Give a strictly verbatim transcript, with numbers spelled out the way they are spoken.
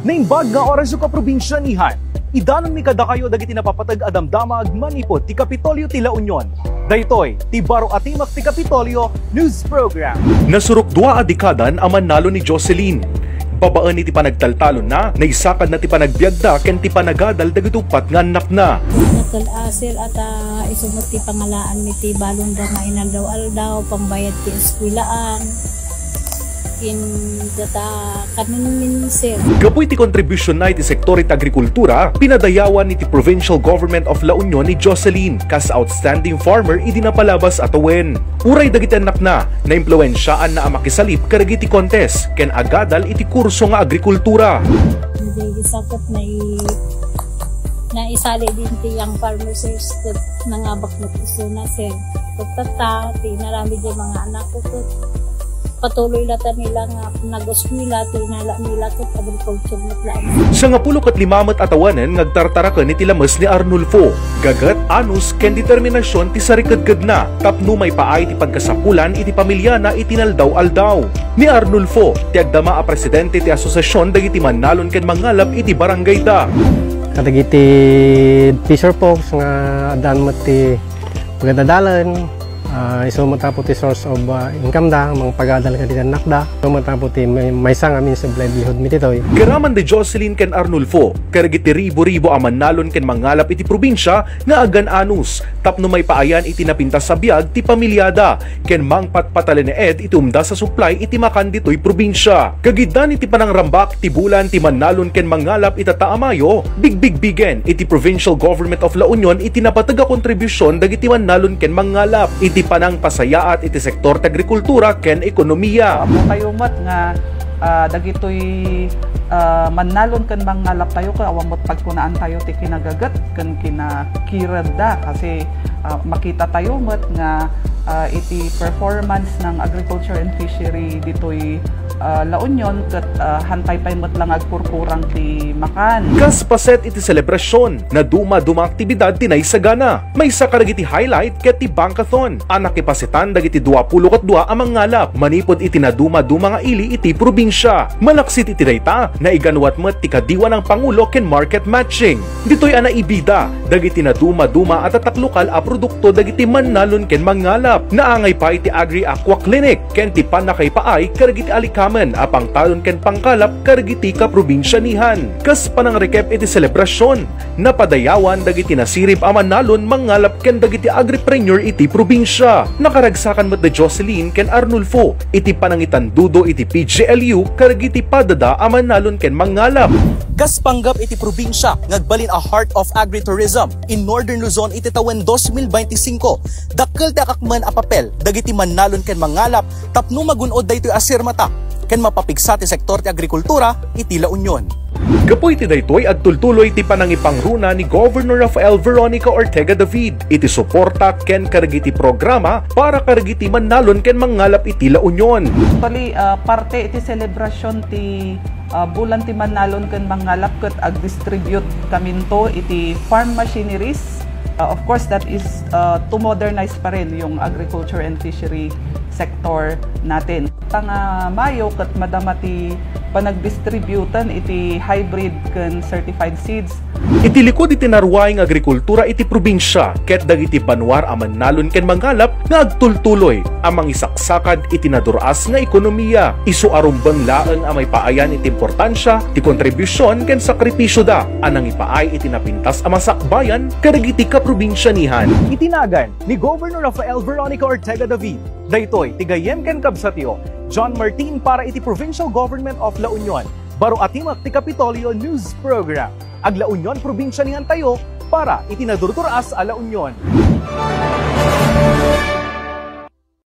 Naimbag nga orasyo, kaprobinsianihan. Idanonmi kadakayo dagiti napapateg a damdamag manipud ti Kapitolyo ti La Union. Daytoy ti Baro a Timek ti Kapitolyo News Program. Nasurok dua a dekadan a mannalon ni Jocelyn. Babaen iti panagtaltalonna, naisakadna ti panagbiagda ken ti panagadal dagiti uppat nga annakna. Dakkel a, sir, at, ah, isu met ti pangalaanmi ti balonda nga inaldaw-aldaw, pambayad ti eskuelaan, ken data kanenmin, sir. Gapu iti kontribusionna iti sektor iti agrikultura, pinadayawan iti Provincial Government of La Union ni Jocelyn kas outstanding farmer idi napalabas a tawen. Uray dagiti annakna, naimpluensiaanna a makisalip kadagiti contest ken agadal iti kurso nga agrikultura. Dagiti sakit na i-, naisali din ti Young Farmers ket nangabak met isuna, sir. Ket tatta, ti inaramid ti mga anak ko, ket patuloy la ta nila nga nag-eskwela, ti inala nila ket agriculture met laeng. Sangapulo ket lima met a tawanen nga agtartaraken iti lames ni Arnulfo. Gaget, anus, ken determinasion ti sarikedkedna tapno maipaay ti pagkasapulan iti pamiliana iti inaldaw-aldaw. Ni Arnulfo ti agdama a presidente ti asosiasion dagiti mannalon ken mangngalap iti barangayda. Kadagiti fisher folks nga addaan met ti pagadadalan, ah, isu met apo ti source of, ah, income da, mangpagadal kadagiti annakda. Isu met apo ti may-, maysa nga means of livelihood mi ditoy. Garaman da Jocelyn ken Arnulfo kadagiti ribu-ribu a mannalon ken mangngalap iti probinsia nga aggan-anus tapno maipaayan iti napintas a biag ti pamiliada ken mangpatpatalineed iti umdas a supply iti makan ditoy probinsia. Kagiddan iti panangrambak ti bulan ti mannalon ken mangngalap itatta a Mayo, bigbigbigen iti Provincial Government of La Union iti napateg a kontribusion dagiti mannalon ken mangngalap iti panangpasayaat iti sektor ti agrikultura ken ekonomiya. Ammotayo met nga, ah, dagitoy, ah, mannalon ken mangngalap tayo, ket awan met pagkunaantayo ti kinagaget ken kinakiredda, kasi, ah, makita tayo met nga, ah, iti performance ng agriculture and fishery ditoy, ah, La Union, ket, ah, hantay pay met lang agkurkurang ti makan. Kas paset iti selebrasion, naduma-duma aktibidad ti naisagana. Maysa kadagiti highlight ket ti Bankathon a nakipasetan dagiti duapulo ket dua a mangngalap manipud iti naduma-duma nga ili iti probinsia. Malaksid iti dayta, naiganwat met ti kadiwanang pangulo ken market matching. Ditoy a naibida dagiti naduma-duma a tataklukal a produkto dagiti mannalon ken mangngalap. Naangay pay ti Agri-Aqua Clinic ken ti pannakaipaay kadagiti alikamen a pangtalon ken pangkalap kadagiti kaprobinsianihan. Kas panangrikep iti selebrasion, napadayawan dagiti nasirib a mannalon mangngalap ken dagiti agripreneur iti probinsia. Nakaragsakan met da Jocelyn ken Arnulfo iti panangitandudo iti P G L U kadagiti padada a mannalon ken mangngalap. Kas panggep iti probinsia nga agbalin a Heart of Agritourism in Northern Luzon iti tawen dos mil bainti singko, dakkel ti akakmen a papel dagiti mannalon ken mangngalap tapno magun-od daytoy a sirmata ken mapapigsa ti sektor ti agrikultura iti La Union. Gapu iti daytoy, agtultuloy ti panangipangruna ni Governor Rafael Veronica Ortega David iti suporta ken kadagiti programa para kadagiti mannalon ken mangngalap iti La Union. Actually, ah, parte iti selebrasyon ti, ah, bulan ti mannalon ken mangngalap ket agdistribute kaminto iti farm machineries. Ah, of course, that is, ah, to modernize pa rin yung agriculture and fishery sector natin. Tanga Mayo ket madama ti panagdistributan iti hybrid ken certified seeds. Iti likud iti naruay nga agrikultura iti probinsia ket dagiti banua a mannalon ken mangngalap nga agtultuloy a mangisaksakad iti nadur-as nga ekonomiya. Isu a rumbeng laeng a maipaayan iti importansia ti kontribusion ken sakripisioda a nangipaay iti napintas a masakbayan kadagiti kaprobinsianihan. Iti nagan ni Governor Rafael Veronica Ortega David, daytoy ti gayyem ken kabsatyo, John Martin para iti Provincial Government of La Union. Baro a timek ti Kapitolyo News Program. Ag-La Union, probinsianihantayo para iti nadurdur-as a La Union.